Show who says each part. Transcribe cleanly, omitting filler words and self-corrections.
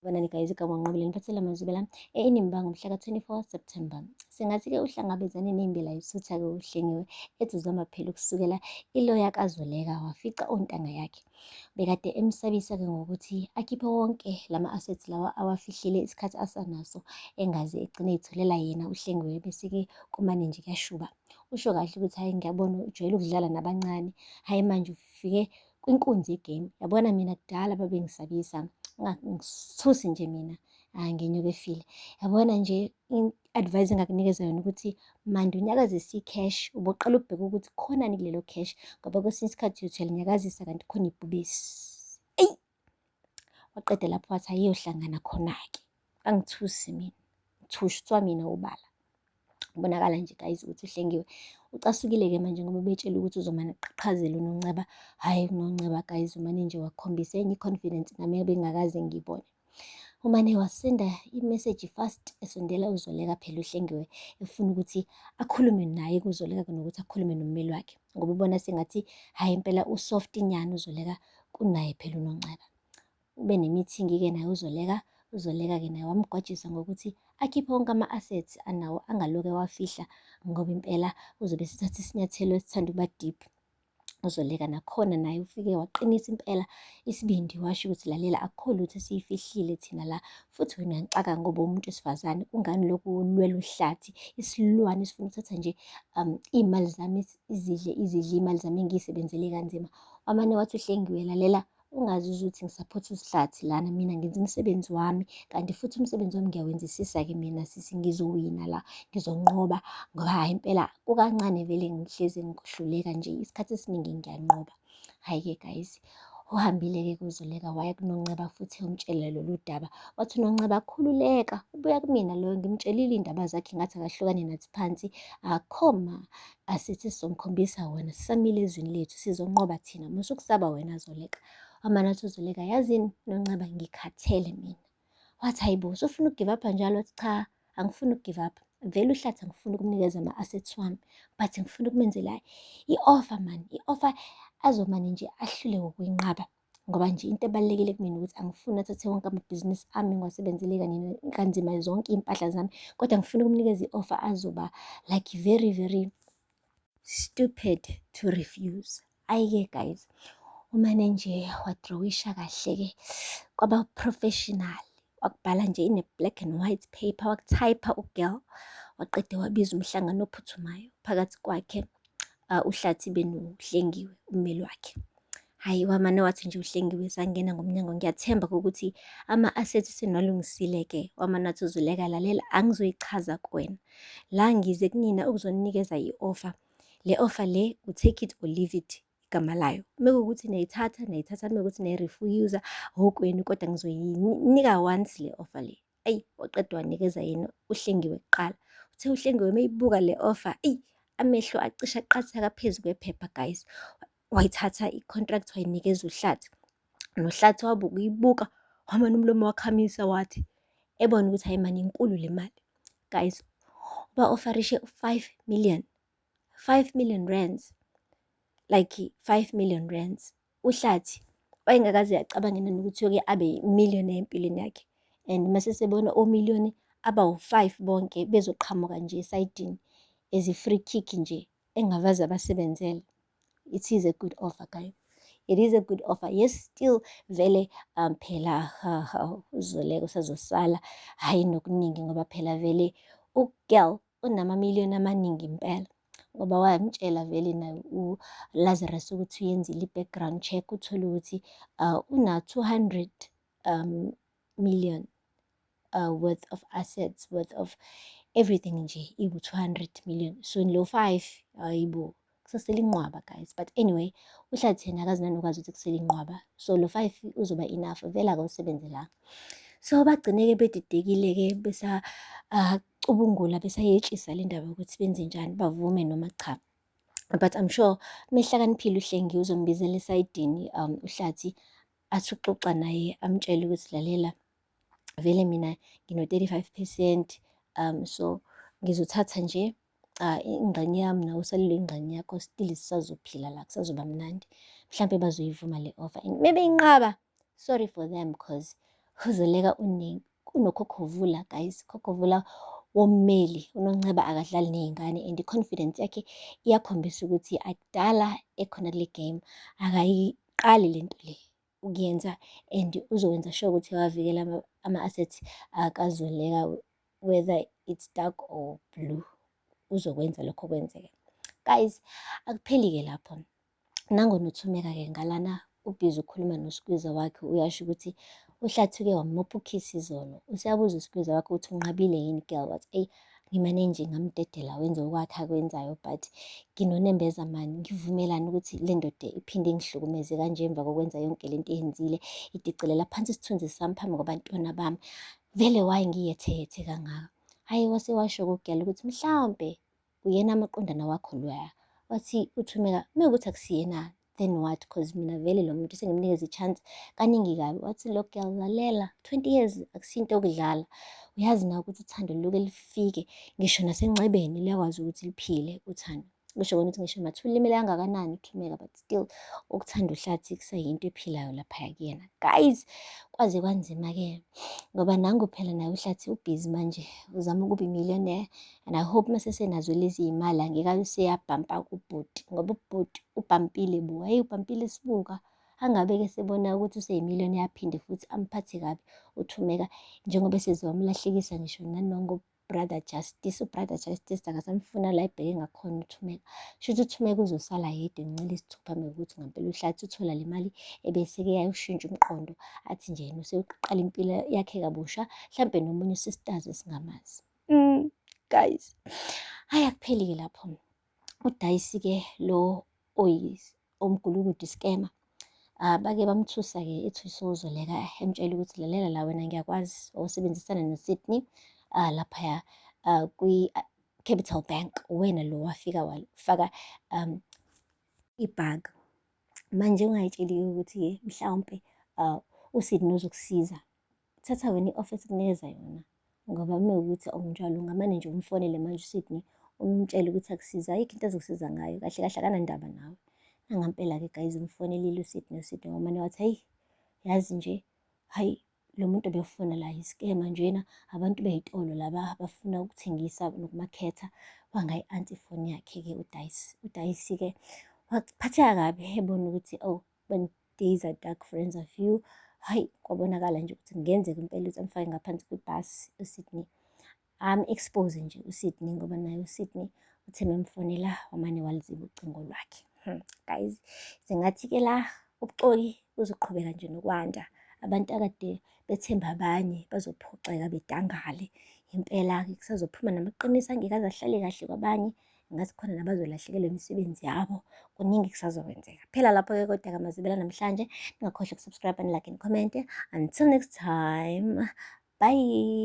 Speaker 1: Sanibonani guys, igama uNqobile niphathela amazwi la e-Inimba ngomhla ka-24 September. Singathi-ke uhlangabezane nembila isutha-ke uHlengiwe ethi uzama phela ukusukela iloya kaZoleka wafica ontanga yakhe. Bekade emsabisa-ke ngokuthi akhiphe wonke lama-assets lawa awafihlile isikhathi asanaso engaze egcine ey'tholela yena uHlengiwe bese-ke kumane nje kuyashuba. Usho kahle ukuthi hhayi, ngiyabona ujwayele ukudlala nabancane, hhayi manje ufike kwinkunzi yegame. Yabona mina kudala babengisabisa, ungangithusi nje mina ngenyoka efile. Yabona nje i-advice engakunikeza yona ukuthi mande unyakazise i-cash, uboqala ubheke ukuthi khonani kulelo cash ngoba kwesinye isikhathi uyothi uyalinyakazisa kanti khona ibhubesi. Eyi! Waqeda lapho wathi ayiyohlangana khona-ke. Angithusi mina, ngithuswa mina ubala. Kubonakala nje guys ukuthi uHlengiwe ucasukile-ke manje ngoba ubetshela ukuthi uzomane aqhaqhazele uNonceba. Hhayi, uNonceba guys umane nje wakhombisa enye i-confidence nami ebengingakaze ngiyibone. Umane wasenda i-message fast esondela uZoleka phela uHlengiwe efuna ukuthi akhulume naye kuZoleka kunokuthi akhulume nommeli wakhe ngoba ubona sengathi hhayi impela u-soft nyana uZoleka kunaye phela uNonceba. Ube ne-meeting-ke naye uZoleka, uZoleka-ke naye wamgwajisa ngokuthi akhiphe wonke ama-assets anawo angaloke ewafihla ngoba impela uzobe esethatha isinyathelo esithanda ukuba deep. UZoleka nakhona naye ufike waqinisa impela isibindi washo ukuthi lalela, akukho lutho esiyifihlile thina la futhi wena uyangixaka ngoba umuntu wesifazane, kungani lokhu ulwela uhlathi, isilwane esifuna ukuthatha nje iy'mali zami izidle izidle iy'mali zami engiy'sebenzele kanzima. Wamane wathi uHlengiwe lalela, ungazuzi ukuthi ngisaphotha usihlathi lana, mina ngenza umsebenzi wami kanti futhi umsebenzi wami ngiyawenzisisa-ke mina sisi, ngizowina la, ngizonqoba ngoba hhayi impela kukancane vele ngihlezi ngihluleka nje, isikhathi esiningi ngiyanqoba. Hhayi-ke guys, uhambile-ke kuZoleka waya kuNonceba futhi eyomtshela lolu daba. Wathi uNonceba khululeka, ubuya kumina loyo, ngimtshelile iy'ndaba zakhe ngathi akahlukane nathi phansi, akho ma asithi sizomkhombisa wona, sisamile ezwini lethu, sizonqoba thina, musa ukusaba wena Zoleka. Wamane wathi uZoleka, yazini Nonceba ngikhathele mina. Wathi hayi bo, usufuna uku-give up njalo? Wathi cha, angifuni uku-give up. Vele uHlathi angifuni ukumnikeza ama-assets wami, but ngifuna ukumenzela i-offer man, i-offer azomane nje ahluleke ukuyinqaba. Ngoba nje into ebalulekile kumina ukuthi angifuni athathe wonke amabhizinisi ami ngiwasebenzele kanye kanzima zonke iy'mpahla zami, kodwa ngifuna ukumnikeza i-offer azoba like very very stupid to refuse. Ayi-ke guys, umane nje wadrowisha kahle-ke kwaba professional, wakubhala nje in a black and white paper, wakuthayipha u-girl, waqede wabiza umhlangano ophuthumayo phakathi kwakhe uHlathi benoHlengiwe ummeli wakhe. Hhayi, wamane wathi nje uHlengiwe sangena ngomnyango, ngiyathemba ukuthi ama-assets seniwalungisile-ke. Wamane wathi uZuleka, lalela angizoyichaza kuwena. La ngize kunina ukuzoninikeza i-offer. Le offer le u-take it or leave it igama layo. Mekuwukuthi niyayithatha, niyayithatha, mekuwukuthi niyayi-refuse-a okwenu, kodwa ngizoyinika once le offer le. Eyi, waqeda wanikeza yena uHlengiwe kuqala. Uthe uHlengiwe meyibuka le offer, eyi, amehlo acishe aqathaka phezu kwephepha guys. Wayithatha i-contract wayinikeza uHlathi. NoHlathi wabuka uyibuka, wamane umlomo wakhamisa wathi ebona ukuthi hayi mani inkulu le mali. Guys, uba-offerishe 5 million, 5 million rands, like 5 million rands. UHlathi wayengakaze acabange nanokuthi uyoke abe millionaire empilweni yakhe. And mase sebona omiliyoni abawu-5 bonke bezoqhamuka nje esayidini as a free kick nje engavaze abasebenzele. It is a good offer guys. It is a good offer. Yes, still vele phela uZoleka usazosala hhayi nokuningi ngoba phela vele u-girl unamamiliyoni amaningi impela. Ngoba wamtshela vele naye uLazarus ukuthi uyenzile i-background check, uthole ukuthi una 200 million worth of assets, worth of everything nje iwu-200 million. So lo 5 hayibo kusasele inqwaba guys. But anyway, uHlathi yena akazi nanokwazi ukuthi kusele inqwaba. So lo 5 uzoba enough, vele akawusebenzelanga. So bagcine-ke bedidekile-ke besa cubungula besayetshisa le ndaba yokuthi benze njani, bavume noma cha. But I'm sure mehlakaniphile uHlengiwe uzombizela esayidini uHlathi athi uxoxa naye amtshele ukuthi lalela vele mina ngino-35% so ngizothatha nje ingxenye yami nawe usalelwe ingxenye yakho, still sisazophila la, kusazoba mnandi. Mhlampe bazoyivuma le offer and maybe inqaba, sorry for them cause UZoleka unokhokhovula guys, khokhovula wommeli. UNonceba akadlali ney'ngane and i-confidence yakhe iyakhombisa ukuthi akudala ekhona kule game, akayiqali le nto le ukuyenza and uzokwenza sure ukuthi uyawavikela ama-assets kaZoleka, whether it's dark or blue, uzokwenza lokho kwenzeke. Guys, akupheli-ke lapho. Nango noThumeka-ke ngalana ubhizi ukhuluma noSkwiza wakhe, uyasho ukuthi uHlathi-ke wamupha ukhisi izolo. Useyabuza uSkwiza wakhe ukuthi unqabile yini girl, wathi eyi ngimane nje ngamdedela wenza okwakhe akwenzayo, but nginonembeza mani, ngivumelani ukuthi le ndoda iphinde ingihlukumeze kanje emva kokwenza yonke lento eyenzile, idicelela phansi isithunzi sami phambi kwabantwana bami, vele why ngiyetheyethe kangaka? Hhayi, wase washo kugela ukuthi mhlawumbe uyena amaqondana wakho loya. Wathi uThumeka, mewukuthi akusiyena then what, cause mina vele lo muntu sengimnikeza i-chance kaningi kabi. Wathi lo girl, lalela, 20 years akusinto yokudlala, uyazi nawe ukuthi uthando luke lifike ngisho nasenxebeni, liyakwazi ukuthi liphile uthando. Kusho kona ukuthi ngisho mathiwa ulimele kangakanani uThumeka, but still ukuthanda uHlathi kuseyinto ephilayo laphaya kuyena. Guys, kwaze kwanzima-ke ngoba nangu phela naye uHlathi ubhizi manje uzama ukuba i-millionaire, and I hope mase senazo lezi y'mali angeke abe seyabhampa kubhuti, ngoba ubhuti ubhampile bo, hhayi ubhampile sibuka. Angabe-ke sebona ukuthi useyi-millionaire aphinde futhi amphathe kabi uThumeka, njengoba eseze wamlahlekisa ngisho nanongo Brother Justice. UBrother Justice akasamfuna la ebheke ngakhona uThumeka. Shuthi uThumeka uzosala yedwa encela isithupha mekuthi ngampela uHlathi uthola le mali ebese-ke yayoshintsha umqondo, athi nje yena useyoqala impilo yakhe kabusha, mhlampe nomunye usisters esingamazi. Guys, hhayi akupheli-ke lapho. UDayisi-ke lo omgulukudu iskema, bake bamthusa-ke ethusa uZoleka, emtshela ukuthi lalela la wena ngiyakwazi osebenzisana noSydney laphaya kwi-Capital Bank, wena lo wafika wafaka ibhag. Manje ungayitsheli ukuthi mhlawumpe uSydney uzokusiza, thatha wena i-offer esikunikeza yona, ngoba uma kuwukuthi awunjalo ungamane nje umfonele manje uSydney umtshele ukuthi akusize, ayikho into azokusiza ngayo, kahle kahle akanandaba nawe. Nangampela-ke guys, umfonelile uSydney, uSydney wamane wathi hayi yazi nje, hhayi lo muntu obefuna la iskema njena, abantu bey'tolo laba abafuna ukuthengisa nokumakhetha. Wangayi-answer ifoni yakhe-ke uDayisi. UDayisi-ke waphatheka kabi ebona ukuthi oh, when days are dark friends are few. Hhayi kwabonakala nje ukuthi kungenzeka impela ukuthi amfake ngaphansi kwebhasi uSydney, am-expose nje uSydney, ngoba naye uSydney uthe memfonela wamane waliziba ucingo lwakhe. Guys, singathi-ke la ubuxoki buzoqhubeka nje nokwanda. Abantu akade bethemba abanye bazophoxeka bedangale. Impela-ke kusazophuma namaqiniso angeke aze ahlale kahle kwabanye, ngathi khona nabazolahlekelwa imisebenzi yabo, kuningi kusazokwenzeka. Phela lapho-ke kodwa-ke mazibela namhlanje, ningakhohlwa ukusubscribe and like and comment. Until next time, bye.